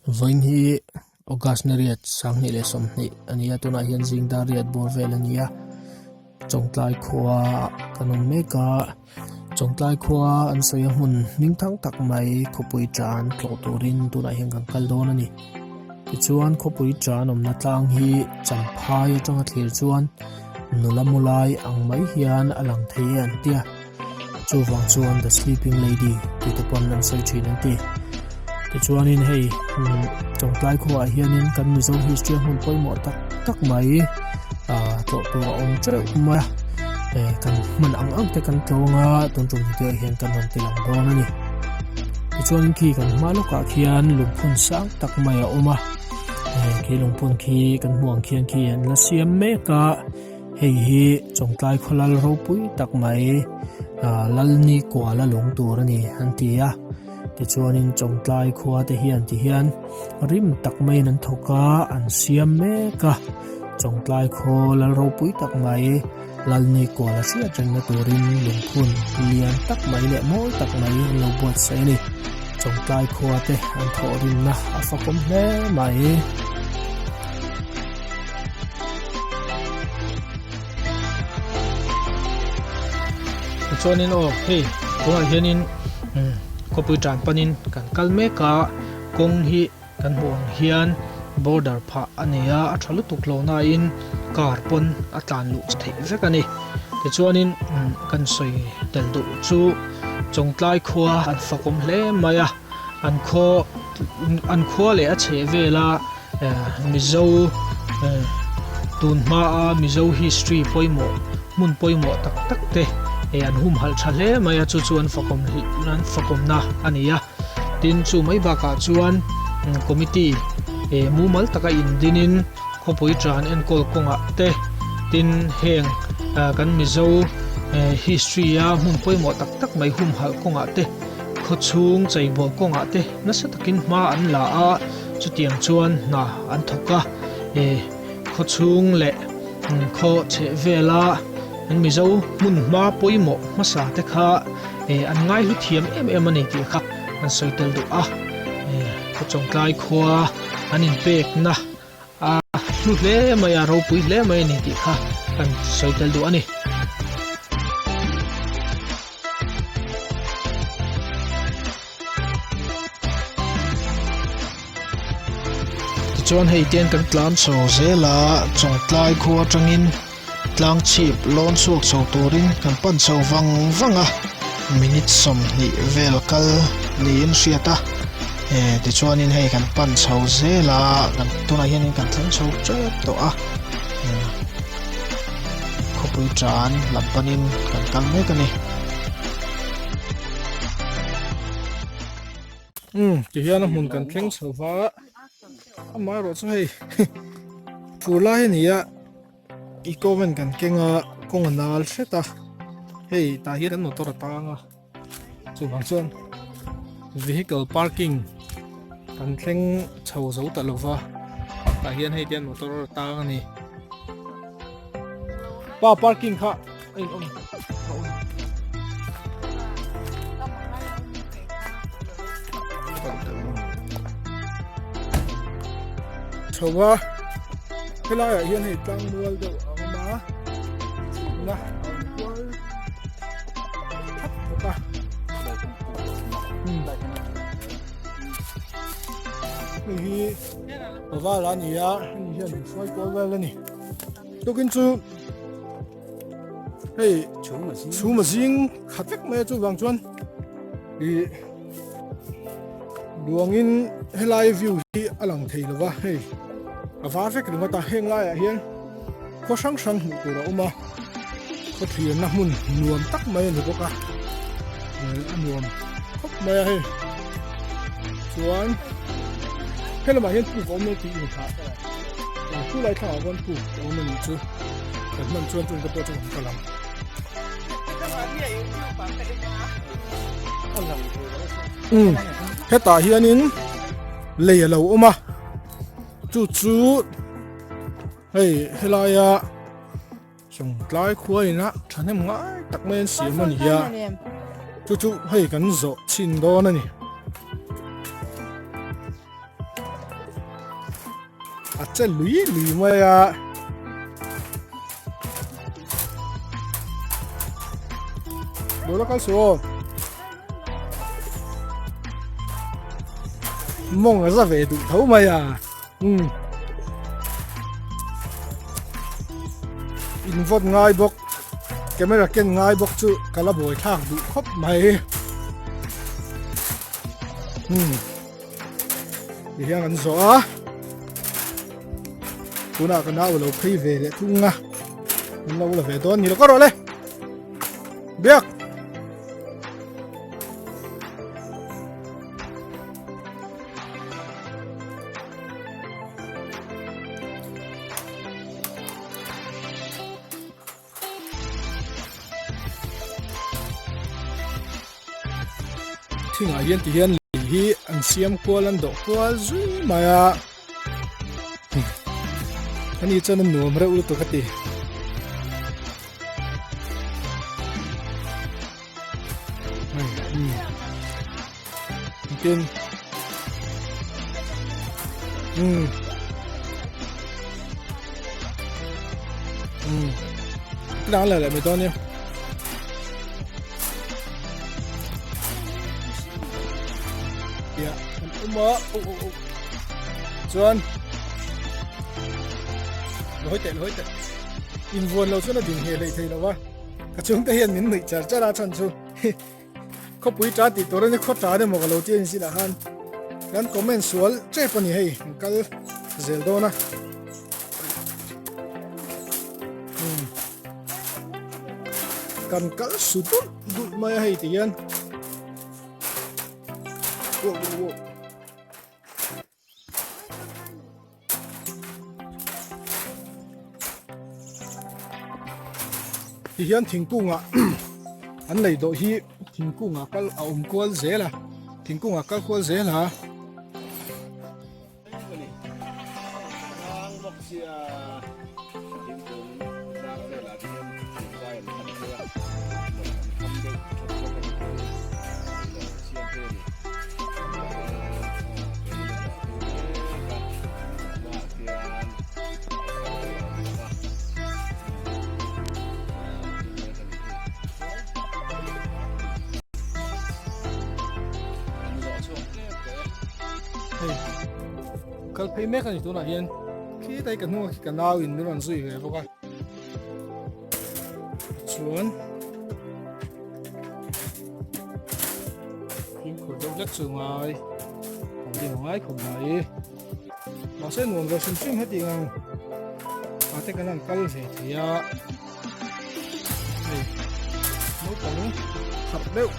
Vawiin hi August ni riat 2020 a ni a tunah hian zing dar riat bawr vel a ni a Chawngtlai khua kan awm mek a Chawngtlai khua an sawi a hmun hming thang tak mai khawpui tan tlawh turin tunah hian kan kal dawn a ni tichuan khawpui tan awmna tlang hi Champhai atanga thlir chuan nula mu lai ang mai hian a lang thei e an ti a. Chuvang chuan The Sleeping Lady tih te pawn an sawi thin an ti. Tichuanin hei Chawngtlai khuaah hianin kan Mizo history a hmun pawimawh tak tak mai ah tlawh tur a awm teuh mai a. Eh kan hman ang ang te kan tlawng a tun tum video ah hian kan rawn ti lang dawn a ni. Tichuanin khi kan hma lawkah khian lungphun sang tak mai a awm a. Eh khi lungphun khi kan hmuh ang khian khi an la siam mek a. Hei hi Chawngtlai khawlal ropui tak mai ah Lalni kuala lung tur a ni an ti a tichuanin Chawngtlai khua te hian ti hian rim tak maiin an thawk a an siam mek a Chawngtlai khaw lal ropui tak mai Lalni kuala hriat rengna turin lungphun lian tak mai leh mawi tak mai an lo buatsaih a ni Chawngtlai khua te an thawh rimna a fakawm hle mai. Tichuanin aw hei tunah hianin khawpui tan panin kan kal mek a kawng hi kan hmuh ang hian border phah a nei a a tha lutuk lo nain car pawn a tlan luh theih vek a ni tichuanin kan sawi tel duh chu Chawngtlai khua an fakawm hle mai a an khaw an khua leh a chheh vela. Mizo tun hmaa Mizo history pawimawh hmun pawimawh tak tak te an humhalh tha hle mai a chu chu an fakawm an fakawmna a ni a tin chu mai bakah chuan committee mumal taka indinin khawpui tan enkawl kawngah te tin heng kan Mizo history a hmun pawimawh tak tak mai humhalh kawngah te khawchhung cheibawl kawngah te nasa takin hma an la a. Chutiang chuan hna an thawk a, eh khawchhung leh khaw chheh vela an Mizo hmun hma pawimawh hmasa te kha eh an ngaihlu thiam em em a ni tih kha an sawi tel duh a, eh Khawchawngtlai khua an inpekna a hlu hle mai a, ropui hle mai a ni tih kha kan sawi tel duh a ni. Tichuan hei tian kan tlan chho zel a, Chawngtlai khua atangin tlang chhip lawn chhuak chho turin kan pan chho vang vang a, minute 20 vel kal niin hriat a, eh tichuanin hei kan pan chho zel a, kan tunah hianin kan thleng chho tep tawh a, eh khawpui tan lam panin kan kal mek a ni. Umm ti hian a hmun kan thleng chho va amaherawh chu hei fur lai a ni a equipment kan keng a kawng a nal hret a hei tah hian kan motor a tang a chuvang chuan vehicle parking kan thleng chho zo ta lo va tah hian hei te hian motor a tang a ni pa parking kha a in awm. Chho a helai ah hian hei tlang mual deuh a awm a na a awm kual thap bawk a hei hi pavala a ni a hemi hian min hruai kual vel a ni tukin chu hei chhum a zing khat vek mai a chuvang chuan ih luangin helai view hi a lang thei lova hei a var vek ringawt a heng laiah hian khaw hrang hrang hmuh tur a awm a khaw thlirna hmun nuam tak mai a ni bawk a a nuam khawp mai a hei chuan helamah hian puk a awm lo tih inhah Chu lai thla ah chuan puk a awm a nih chu kan hman chuan chung te pawh chu kan kal ang. Umm hetah hianin lei a lo awm a chu chu hei helaia Chawngtlai khua ina thahnem ngai tak mai an siam a ni a chu chu hei kan zawh chhin dawn a ni. A che lui lui mai a. Lo la kal suh aw. Mawng a za ve duh tho mai a. Umm. In vawt ngai bawk camera ken ngai bawk chu ka la buai thlak duh khawp mai. Umm. Ti hian kan zawh a. Tunah ka nau lo phei ve leh thung a. An lo la ve dawn ni lo ka rawh le. Biak. Thingah hian ti hian lei hi an siam kual an dawh kual zui mai a ani chuan a nuam reuh lutuk a ti. Tin um um dang leh leh mai dawn nia ya kan awm a oh oh oh chuan lo hawi teh lo hawi teh invuan lo chuan a ding heh hlei thei lo va ka chhungte hian min nuih char char a chhan chu Khawpui ta tih tur a ni khaw tan emaw ka lo ti a ni zin ah khan kan comment sual tep a ni hei an kal zel dawn a kan kal su dulh dulh mai a hei ti hian wow wow wow Ti hian thingkungah an lei dawh hi thingkungah kal a awm kual zel a thingkungah kal kual zel a. Kal phei mek a ni tunah hian khilai ka hnungah khi ka nau in min rawn zui ve bawk a chuan Fimkhur deuh hlek chu ngai an din ngai khawp mai mahse nuam ve hrim hrim heti ang a te kan han kal ve thei a hei naupang harh deuh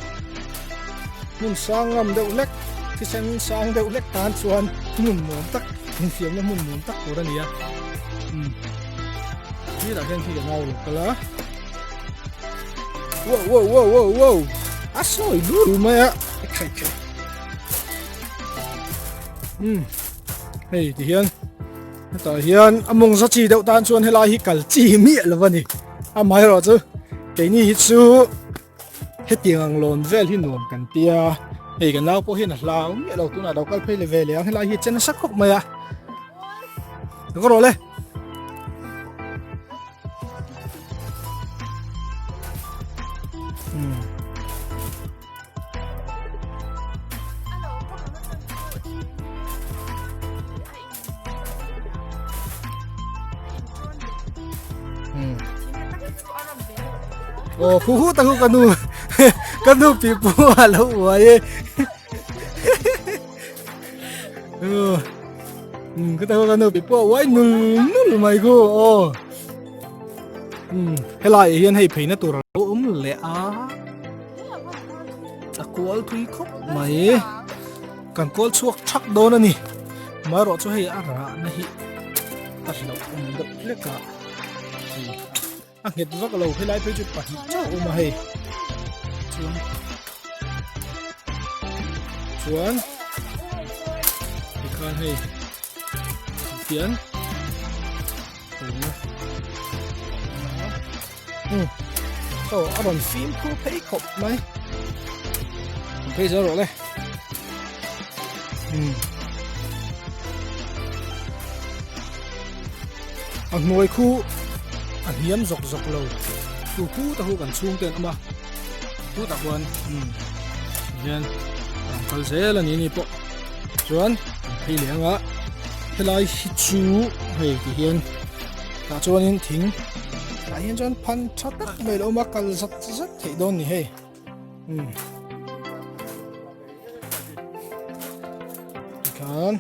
hmun sang ngam deuh hlek thisen sang deuh hlek tan chuan hmun nuam tak infiamna hmun nuam tak tur a ni a umm tirah hian khi ka nau lo kal a. Wow, wow, wow, wow, wow. A sawi lul mai a. Khai khai. Hmm. Hei ti hian hetah hian a mawng za chi deuh tan chuan helai hi kal chi miah lo a ni. Amaherawh chu keini hi chu hetiang ang lawn vel hi nuam kan tia. Hei kan nau pawh hian a hlau miah lo tunah lo kal phei leh ve leh ang helai hi a che nasa khawp mai a. Ka rawh le. Oh, khu hu ta khu kanu kanu pi pu a lo uai e. Ừ, cái tao kanu pi pu uai nul nul mai khu. Oh. Umm helai ah hian hei pheina tur a lo awm leh a a kual thui khawp mai kan kual chhuak thak dawn a ni amaherawh chu hei a rahna hi a hlauh awm deuh hlek a a nghet vak lo helai phei chu pahnih chauh a awm a hei chuan chuan tikhan hei tihian Aw a rawn fimkhur phei khawp mai an phei zel rawh le umm. A hnuai khu a hniam zawk zawk lo tu khu ta hu kan chhung te an awm a chutah khuan umm hian a rawn kal zel a ni ni pawh chuan an phei leh ang a helai hi chu hei ti hian tah chuanin thing tah hian chuan phan tha tak mai a lo awm a kal zat zat theih dawn a ni hei umm tikhan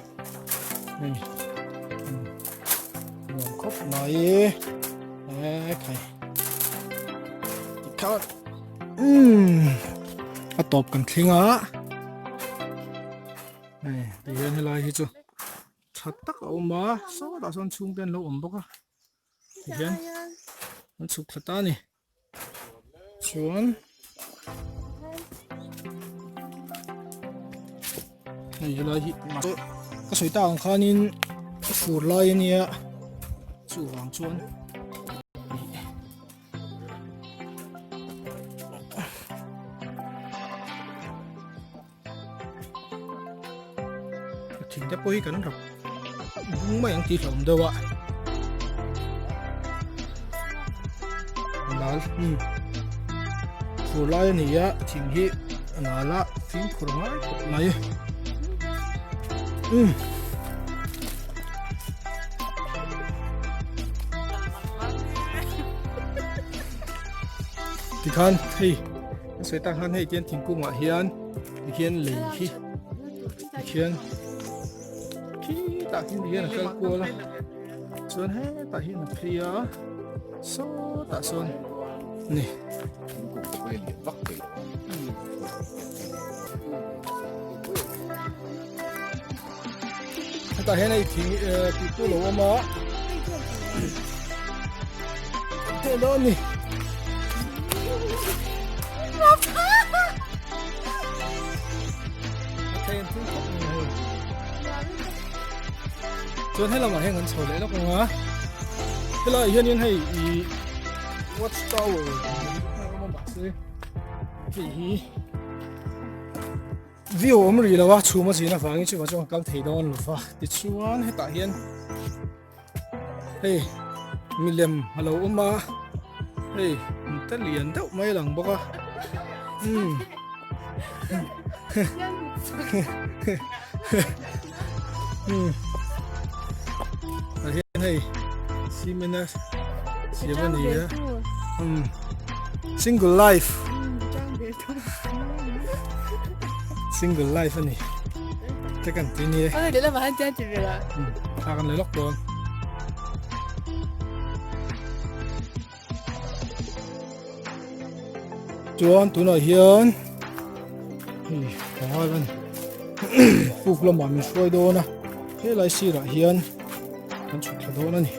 hei nuam khawp mai e khai tikhan umm a tawp kan thleng a hei tihian helai hi chu tha tak a awm a sawtah sawn chhungte an lo awm bawk a tihian an chhuk thla ta a ni. Chuan hei helai hi ka sawi tak ang khanin fur lai ania chuvang chuan thing te pawh hi kan rap bung mai ang tih hlauhawm deuh a nal hmm fur lai a ni a thing hi a nal a fimkhur ngai khawp mai hmm tikhan hei Kan sawi tak khan hei tian thingkungah hian tikhian lei hi tikhian khitah khian tikhian a kal kual a chuan hetah hian a phei a sawtah sawn ni. Hetah hian hei thing eh tih pawh lo awm a teh dawn ni chuan helamah hian kan chho leh lawk ang a helaiah hianin hei ih watch tower mahse hei hi View awm rih lo a, chhum a zin avangin chuvang chuan kal thei dawn lo va. Tichuan hetah hian hei milem a lo awm a, hei te lian deuh mai a lang bawk a. Umm umm tah hian hei cement a siam a ni a umm single life. Single life ani te kan ti ni e. Ôi để là mà anh chơi chỉ về là. Ừ, ta kan lấy lóc dawn. Chuan tunah hian hei pangai an puk lamah min hruai dawn a helai sirah hian kan chhuk thla dawn a ni.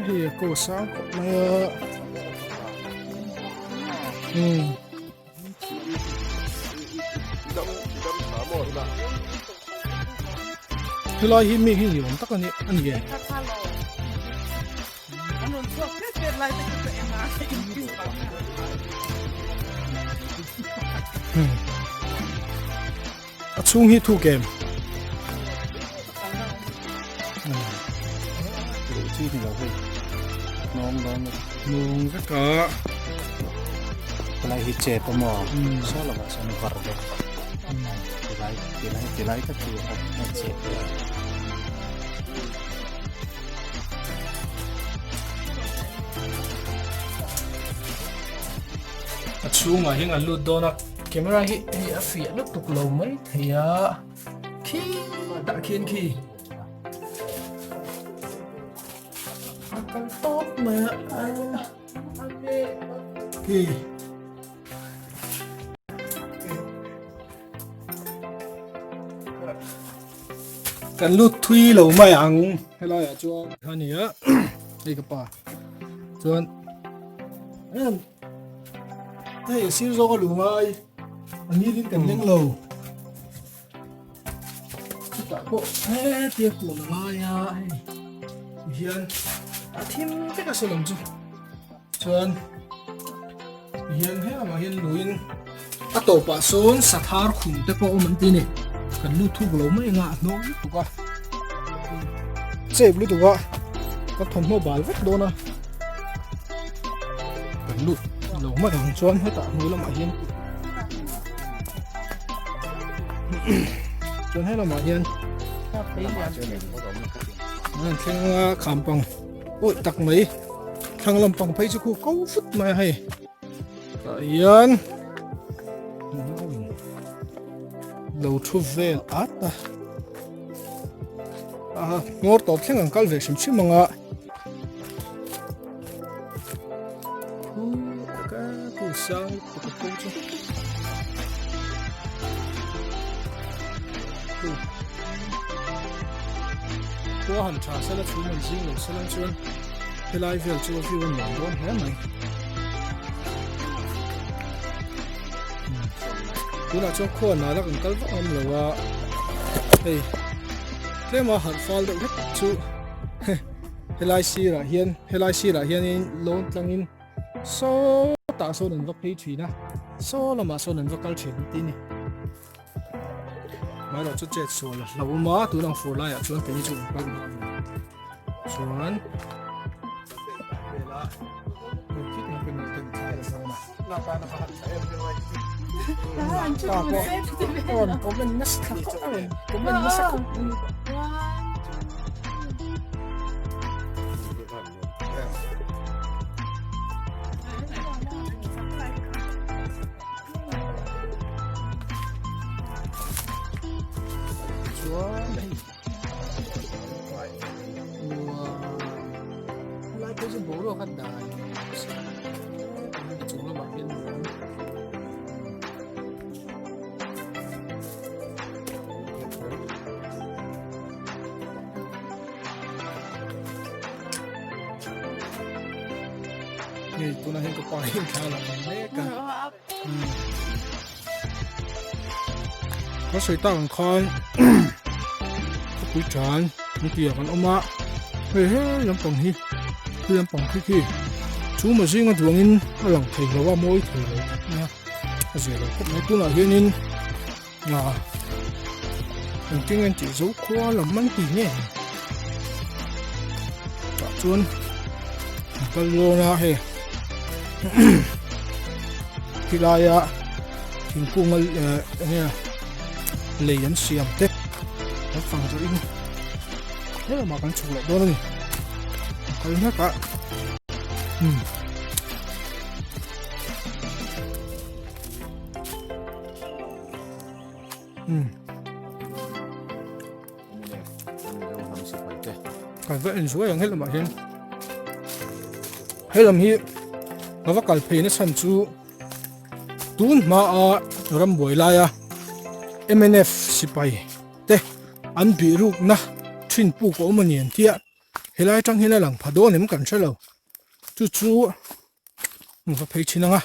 Hei a kaw sang khawp mai a umm helai hi mi hi ni awm tak a ni a ni e. A chhung hi thuk em? Chi ni lo hei. Nong dawn lo. Nong vek a. Helai hi chep a maw? Saw lovah sawn var vek. Tilai tilai tilai tak hi a chep a. A chhungah hian an lut dawn a. Camera hi hei a fiah lutuk lo mai thei a khi tah khian khi a kal tawp mai a khi kan lut thui lo mai ang helai ah chuan a ni a hei ka pa chuan Hei a sir zawk a lu ngai a ngilin kan leng lo chutah pawh hetia kun a ngai a hei hian a thim vek a saw lam chu chuan hian helamah hian luin a tawpah sawn sathar khum te pawh awm an ti a ni. Kan lut thuk lo mai anga a hnawk lutuk a. Chep lutuk a ka thawmhnaw bal vek dawn a. Kan lut lo mai ang chuan hetah hnuai lamah hian chuan he lamah hian an thleng anga kham pang awih tak mai thlang lampang phei chu khu ko fut mai a hei. Tah hian lo thu vel at a a ngawr tawp thleng ang kal ve hrim hrim anga khu taka khu sang lutuk a ko chu khu khua han tha sela chhum an zing lo selang chuan Helai vel chu a view a nuam dawn hle mai. Tunah chuan khuan nala kan kal vak ngam lo a, hei tlema harh fal deuh hlek chu helai sirah hian helai sirah hianin lawn tlangin sawtah sawn an va phei thin a, saw lamah sawn an va kal thin an ti a ni. Marawh chu chet sual a hlauhawm a, tun ang fur laiah chuan keini chu kan kal duh lo. Chuan Chuan hei helai phei chu boruak a dai a chung lamah hian nuam Hei tunah hian ka pa hian thla la ve mek a. Ka sawi tak ang khan khawpui tan ni tih ah kan awm a hei he lampang hi he lampang khi khi chu ma zinga duangin a lang thei lo a mawi thei lo khawp mai a a zia lo khawp mai tunah hianin ah engtin nge an tih zo khua lam an ti nge tah chuan an kal dawn a hei khilai a thingkung a eh enge lei an siam te an fang zawh in helamah kan chhuk leh dawn a ni a kal mek a umm. Kan va en zuai ang helamah hian helam hi ka va kal phei na chhan chu tun hma a rambuai laia mnf sipai te an bih rukna thin puk a awm a ni an tia helai atang hian a lang pha dawn em kan hre lo chu chu va phei thin ang a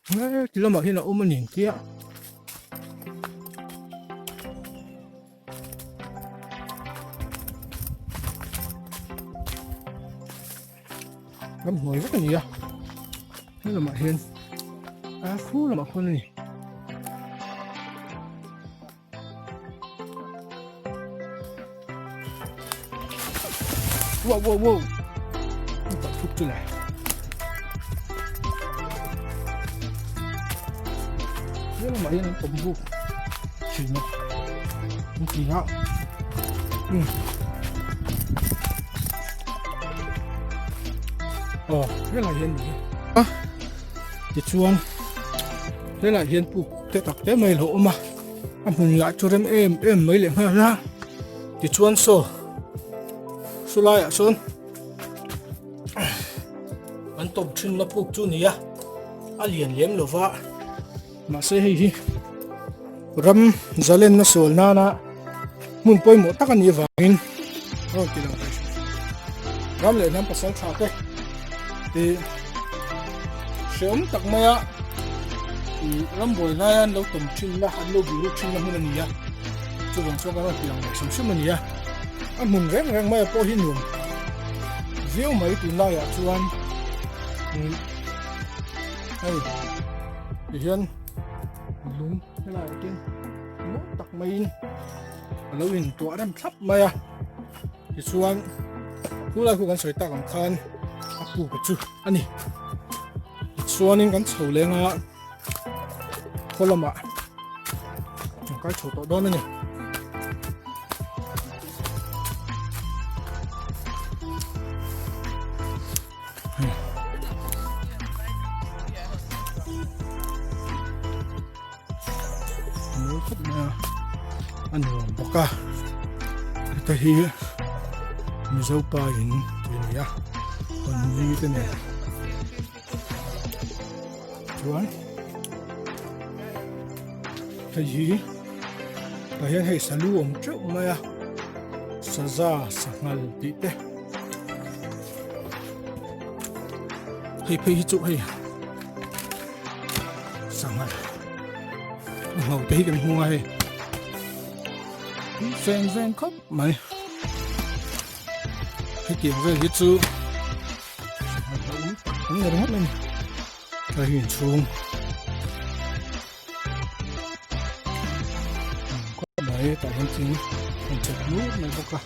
he ti lamah hian a awm a ni ang tia ramhnuai vek a ni a he lamah hian a khu lamah khuan a ni. Wow wow wow Tak thuk chu le He lamah hian an awm buk thin a an ti a um aw helai hian ni a tichuan helai hian puk te tak te mai a lo awm a. A hmun lah chu rem em em mai leh nghal a tichuan saw saw laiah sawn an tawp thin na puk chu ni a a lian lem lo va mahse hei hi ram zalenna sawl nana hmun pawimawh tak a nih avangin a rawn ti lang thei ram leh hnam pasal tha te tih hreawm tak maia ih ram buai laia an lo tawm thin na an lo biru thin na hmun a ni a chuvang chuan kan rawn ti ang leh hrim hrim a ni a a hmun reng reng maia pawh hi nuam viau mai tunlaiah chuan ih hei tihian. Lung helaiah khian mawi tak maiin a lo intuah rem thlap mai a tichuan khulai khu kan sawi tak ang khan a puk chu a ni tichuanin kan chho leng a khaw lamah kan kai chho tawh dawn a ni. Mawi khawp mai a a nuam bawk a heta hi Mizo pa in tih a ni a pali te nen chuan hei hi tah hian hei salu awm teuh mai a saza sanghal tih te. Hei phei hi chu hei sangha a ngho te hi kan hmu a hei veng veng khawp mai hetiang vel hi chu sangha hlauhawm tak an ni ringawt mai a ni hei hi inchhung. Mai tah hian thing a in chep lut mai bawk a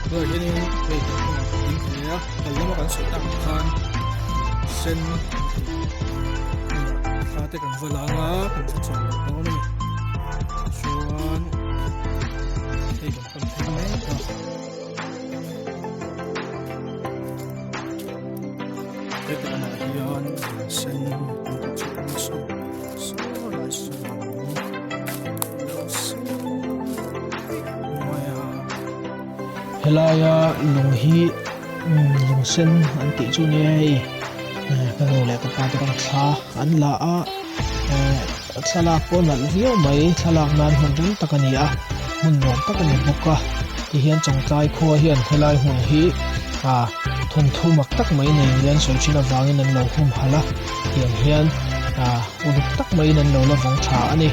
tunah hianin hei kan hnungah kan ding thei a kal lama kan sawi tak ang khan sen thla te kan va lang a kan hre chhuak leh dawn a ni chuan hei kan pan phei mek a. Heti lamah hian sen an tih chu awm saw saw lai saw sen mai a. Helaia lung hi lung sen an tih chu nia hei ka nu leh ka pa te pawn thla an la a thlalak pawh nalh viau mai thlalak nan hmun rem tak a ni a hmun nuam tak a ni bawk a tihian Chawngtlai khua hian helai hmun hi ah thawnthu mak tak mai nei nia an sawi thin avangin an lo humhalh a tiang hian ah uluk tak maiin an lo la vawng tha a ni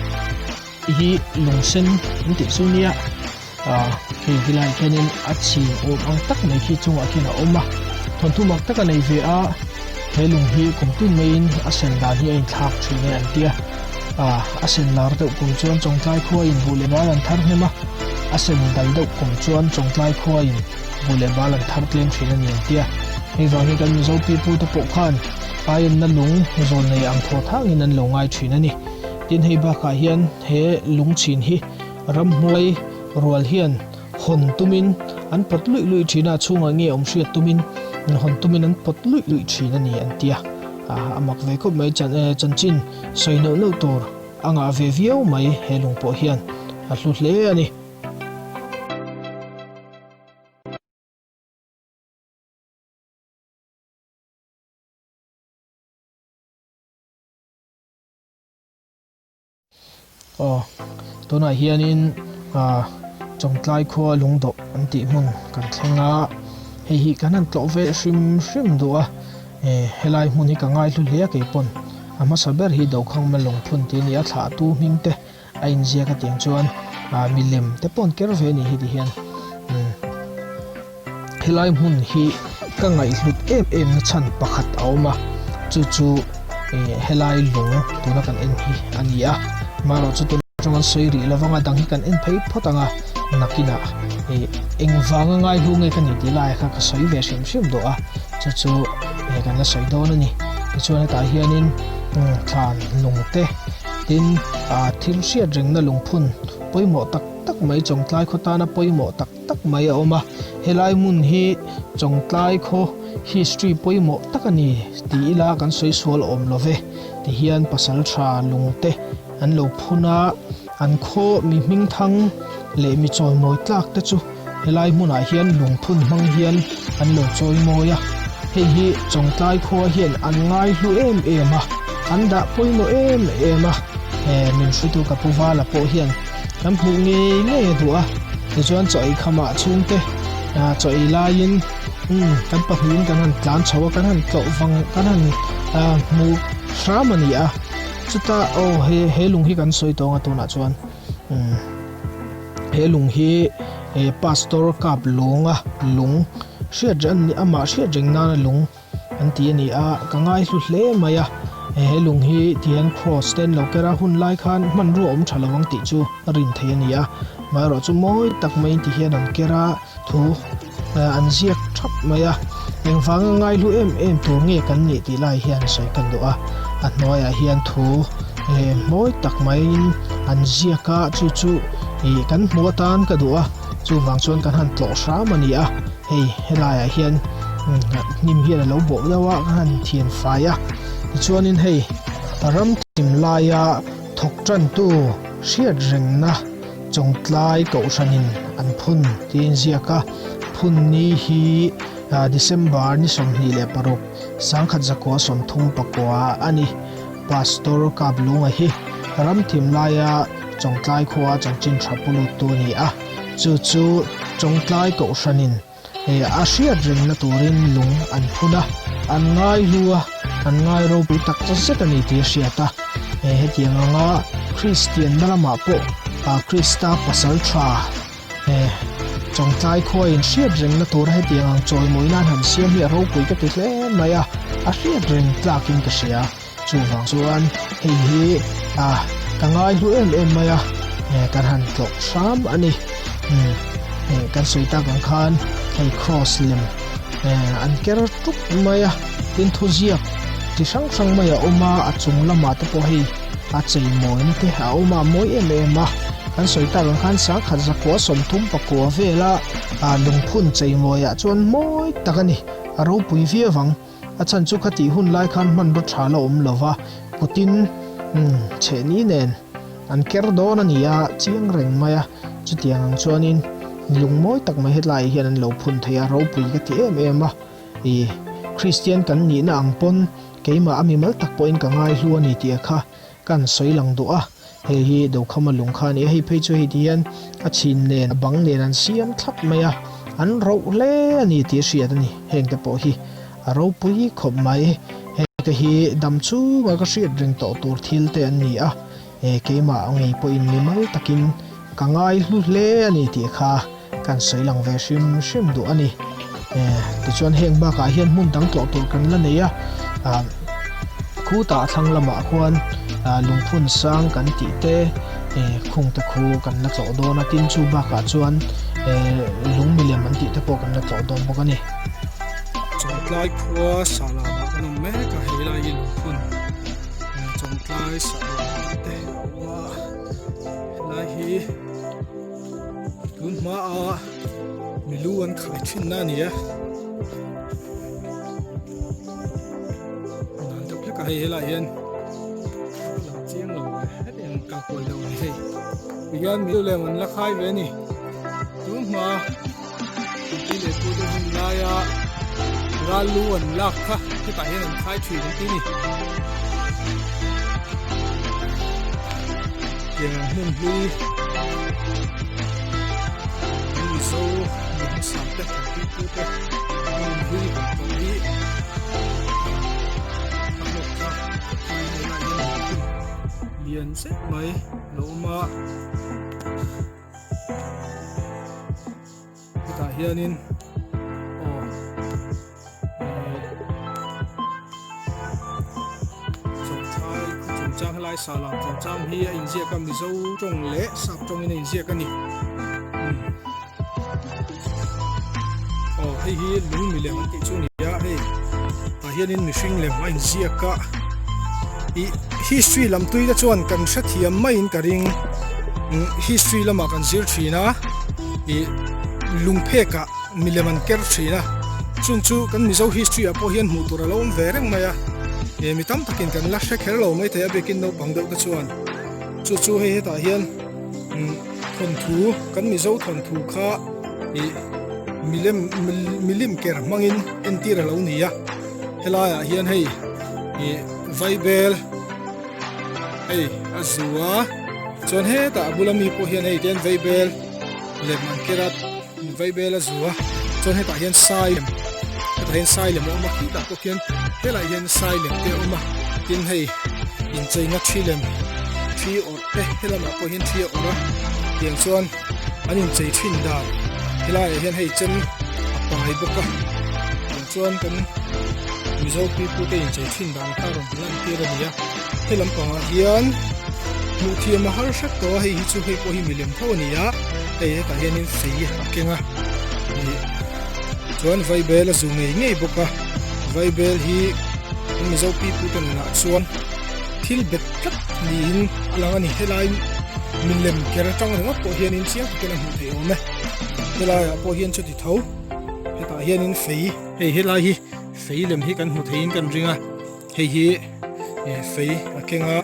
hi lung sen an tih chu nia ah hei helaiah khianin a chhin awm ang tak mai khi chungah khian a awm a thawnthu mak tak a nei ve a he lung hi kum tin maiin a sen dan hi a inthlak thin e an tia ah a sen lar deuh kum chuan Chawngtlai khua in buh leh bal an thar hnem a a sen dal deuh kum chuan Chawngtlai khua in buh leh bal an thar tlem thin a ni an tia hei vang hi kan Mizo pipu te pawh khan aienna lung zawn nei ang thaw thangin an lo ngai thin a ni tin hei bakah hian he lung chhin hi Ramhnuai rual hian hawn tumin an pawt luih luih thin a, chhungah nge awm hriat tumin hawn tumin an pawt luih luih thin a ni an ti a. A mak ve khawp mai chanchin sawi neuh neuh tur a ngah ve viau mai he lung pawh hian a hlu hle a ni. Aw tunah hianin ah Chawngtlai khua lungdawh an tih hmun kan thleng a hei hi kan han tlawh ve hrim hrim duh a eh helai hmun hi ka ngaihlu hle a keipawn a hmasa ber hi Dokhangma lungphun tih a ni a thlahtu hming te a inziak a tiang chuan ah milem te pawh an ker ve a ni heti hian umm. Helai hmun hi ka ngaihhlut em em na chhan pakhat a awm a, chu chu helai lung tuna kan en hi a ni a, marawh chu tuna atang an sawi rih lovang a dang hi kan en phei phawt ang a, nakinah engvanga ngaihlu nge ka ni tih laiah kha ka sawi ve hrim hrim duh a, chu chu kan la sawi dawn a ni. Tichuan hetah hianin thlan lung te tin thil hriat rengna lungphun pawimawh tak tak mai Chawngtlai khaw tana pawimawh tak tak mai a awm a, helai hmun hi Chawngtlai khaw history pawimawh tak a ni ti ila kan sawi sual awm lo ve tihian pasaltha lungte an lo phun a, an khaw mi hmingthang leh mi chawimawi tlak te chu helai hmunah hian lungphun hmang hian an lo chawimawi a, hei hi Chawngtlai khua hian an ngaihlu em em a, an dah pawimawh em em a, min hruitu ka pu Vala pawh hian. Kan hmuh ngei ngei a duh a, tichuan chaw ei khamah chhungte chaw ei laiin umm kan pahnihin kan han tlan chho a, kan han tlawh vang kan han hmu hram a ni a, chuta aw he he lung hi kan sawi tawng a tunah chuan umm he lung hi pastor kap lunga lung hriat reng amah hriat reng nana lung. an ti a ni a, ka ngaihlu hle mai a, he lung hi tihian cross te an lo ker a, hun lai khan hmanrua awm tha lo ang tih chu rin theih a ni a, amaherawh chu mawi tak maiin tihian an ker a, thu an ziak thap mai a, engvanga ngaihlu em em tur nge kan nih tih lai hian sawi kan duh a, a hnuaiah hian thu mawi tak maiin an ziak a, chu chu ih kan hmuh atan ka duh a, chuvang chuan kan han tlawh hram a ni a, hei helaiah hian hnim hian a lo bawh deuh a, kan han thian fai a, tichuanin hei ram thim laia thawk tantu hriat rengna. Chawngtlai Kohhranin an phun tiin ziak a, phun ni hi December ni 26, 1939 a ni. Pastor Kaplunga hi ramthim laia Chawngtlai khua chanchin tha pu luttu a ni a, chu chu Chawngtlai Kohhranin a hriat rengna turin lung an phun a, an ngai hlu a, an ngai ropui tak zet a ni tih a hriat a. Hetiang anga Kristianna lamah pawh Krista pasal tha Chawngtlai khuain hriat rengna tura hetiang ang chawimawina an han siam hi a ropui ka ti hle mai a, a hriat reng tlakin ka hria. Chuvang chuan hei hi ka ngai hlu em em mai a, kan han tlawh hram a ni. Kan sawi tak ang khan hei cross lem an ker tuk mai a, tin thuziak chi hrang hrang mai a awm a, a chung lamah te pawh hei a chei mawina te a awm a, a mawi em em a. Kan sawi tak ang khan sangkhat zakua 39 vela lungphun chei mawiah chuan mawi tak a ni, a ropui viau ang. A chhan chu khatih hun lai khan hmanraw tha la awm lo va, kutin chhehni nen an ker dawn a ni a, chiang reng mai a. Chutiang ang chuanin lung mawi tak mai hetlaiah hian an lo phun thei a, ropui ka ti em em a. Ih, Kristian kan nihna ang pawn keimah a mimal tak pawhin ka ngaihlu a ni tih a kha Kan sawi lang duh a, hei hi Dokhama lung kha a ni a, hei phei chu hei ti hian a chhin nen a bang nen an siam thlap mai a, an roh hle a ni tih a hriat a ni, heng te pawh hi a ropui khawp mai, heng te hi dam chunga ka hriat reng tawh tur thil te an ni a, keimah ngei pawhin mimal takin ka ngai hlu hle a ni tih kha kan sawi lang ve hrim hrim duh a ni. Tichuan heng bakah hian hmun dang tlawh tur kan la nei a, khutah thlang lamah khuan lungphun sang kan tih te khung te khu kan la tlawh dawn a, tin chu bakah chuan lung milem an tih te pawh kan la tlawh dawn bawk a ni. Chawngtlai khua Sahlamah kan awm mek a, helai hi lungphun Chawngtlai Sahlam te a awm a, helai hi. Tun hmaa milu an khai thin na a ni a dan deuh hlek a hei helaiah hian a lang chiang lo ve hetiang kal kual deuh a ni hei tihian milu lem an la khai ve a ni tun hma an pi leh pu te hun laia ral lu an lak kha hetah hian an khai thin an ti a ni. Tiang ang hmun hlui kan Mizo mi hmasa te kan pipu te hmun hlui kan tawh hi a hlawk thlak ka ti helai hian lungphun lian zet mai a lo awm a. Hetah hianin aw Chawngtlai khaw chungchang helai Sahlam chungchang hi a inziak a Mizo tawng leh Sap tawngin a inziak a ni. Aw hei hi lung milem an tih chu a ni a hei tah hianin mihring lem a inziak a ih history lam tui te chuan kan hrethiam maiin ka ring history lamah kan zir thin a. Ih lungphekah milem an ker thin a, chung chu kan Mizo history ah pawh hian hmuh tur a lo awm ve reng mai a, ih mi tam takin kan la hre kher lo maithei a biakin naupang deuh te chuan chu chu hei hetah hian umm thawnthu kan Mizo thawnthu kha ih milem milim ker hmangin entir a lo ni a, helaiah hian hei ih vaibel. Hei a zu a chuan hetah a bula mi pawh hian hei tian vaibel lem an ker a vaibel a zu a chuan hetah hian sai lem hetah hian sai lem a awm a khitah pawh khian helaiah hian sai lem te a awm a tin hei incheina thi lem thi awrh te helamah pawh hian thi a awrh a tiang chuan an inchei thin dan helaiah hian hei chem a pai bawk a tiang chuan kan. Mizo pipute inchei thin dan kha rawn lan tir a ni a, he lampangah hian hmuh thiam a har hrep tawh a, hei hi chu hei pawh hi milem tho a ni a, hei hetah hianin fei a keng a ih chuan vaibel a zu ngei ngei bawk a, vaibel hi Mizo pipute nunah chuan thil bet tlat niin a lang a ni, helai milem ker atang ringawt pawh hianin chiang takin a hmuh theih awm e, helaiah pawh hian chuti tho hetah hianin fei. Hei helai hi fei lem hi kan hmu theiin kan ring a, hei hi fei a keng a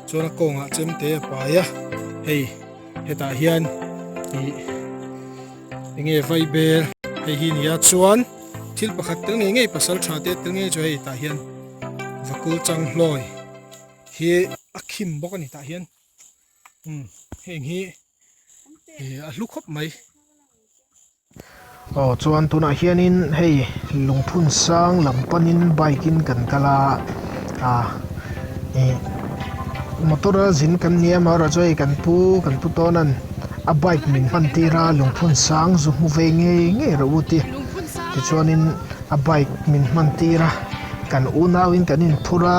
chuan a kawngah chemte a pai a, hei hetah hian ih enge vaibel hei hi nia chuan thil pakhat tel ngei ngei pasal tha te tel ngei chu hei tah hian vakul changhlawi hi a khim bawk a ni tah hian umm heng hi a hlu khawp mai. Aw chuan tunah hianin hei lungphun sang lam panin bike in kan kal a ah ih motor a zin kan nia amaherawhchu hei kan pu kan pu tawn an a bike min hman tir a lungphun sang zu hmu ve ngei ngei rawh u ti tichuanin a bike min hman tir a kan unau in kan inphur a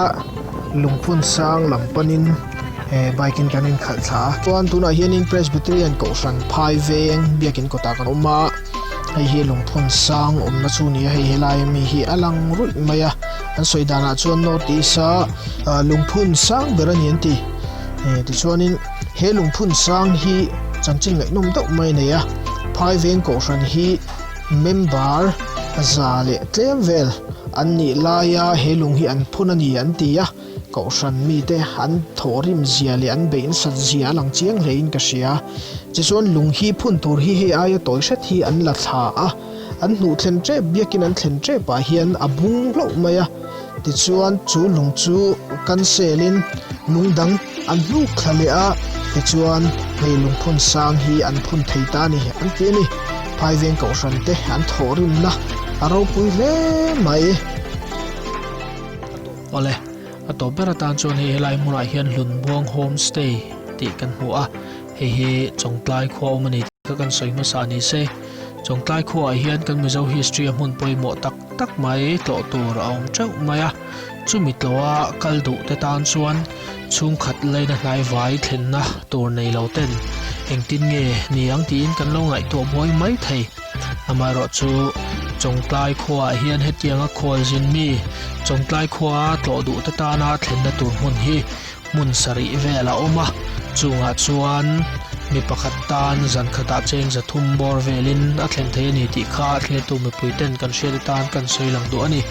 lungphun sang lam panin he bike in kan inkhalh thla a chuan tunah hianin Presbyterian kohhran phai veng biakin kawtah kan awm a hei hi lungphun sang awmna chu ni a hei helai ami hi a lang ruih mai a an sawi danah chuan north east a ah lungphun sang ber a ni an ti tichuanin he lungphun sang hi chanchin ngaihnawm deuh mai a nei a phai veng kohhran hi member za leh tlem vel an nih laia he lung hi an phun a ni an ti a. Kohhran mite an thawhrim zia leh an beih nasat zia a lang chiang hlein ka hria. Tichuan lung hi phun tur hi hei aia tawi hret hi an la thla a, an hnuh thlen tep biakin an thlen tepah hian a bung hlauh mai a. Tichuan chu lung chu cancelin lung dang an hnuk thla leh a, tichuan hei lungphun sang hi an phun thei ta a ni an ti a ni. Phaiveng kohhran te an thawhrimna a ropui hle mai. Awle, a tawp ber atan chuan hei helai hmunah hian Hlunbuang Home Stay tih kan hmu a, hei hi Chawngtlai khua awm a ni tih kha kan sawi hmasa ni se. Chawngtlai khuaah hian kan Mizo history a hmun pawimawh tak tak mai tlawh tur a awm teuh mai a, chumi tlawha kal duh te tan chuan chhungkhat leina hnai vai thlenna tur nei lo ten engtin nge ni ang tiin kan lo ngaihtuah buai mai thei. Amaherawhchu, Chawngtlai khuaah hian hetianga khualzin mi Chawngtlai khua tlawh duhte tana thlenna tur hmun hi hmun sarih vel a awm a, chungah chuan mi pakhat tan zan khatah cheng zathum bawr velin a thlen thei a ni tih kha thlirtu mipuiten kan hriat atan kan sawi lang duh a ni.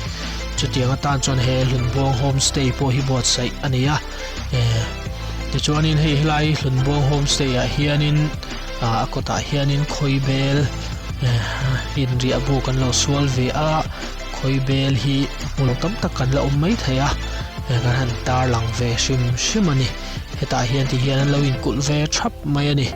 Chutiang atan chuan he Hlunbuang Homestay pawh hi buatsaih a ni a. Tichuanin hei helai Hlunbuang Homestay ah hianin a kawtah hianin khawi bel inriah bu kan lo sual ve a khawi bel hi hmu lo tam tak kan la awm mai thei a kan han tar lang ve hrim hrim a ni hetah hian ti hian an lo inkulh ve thap mai a ni.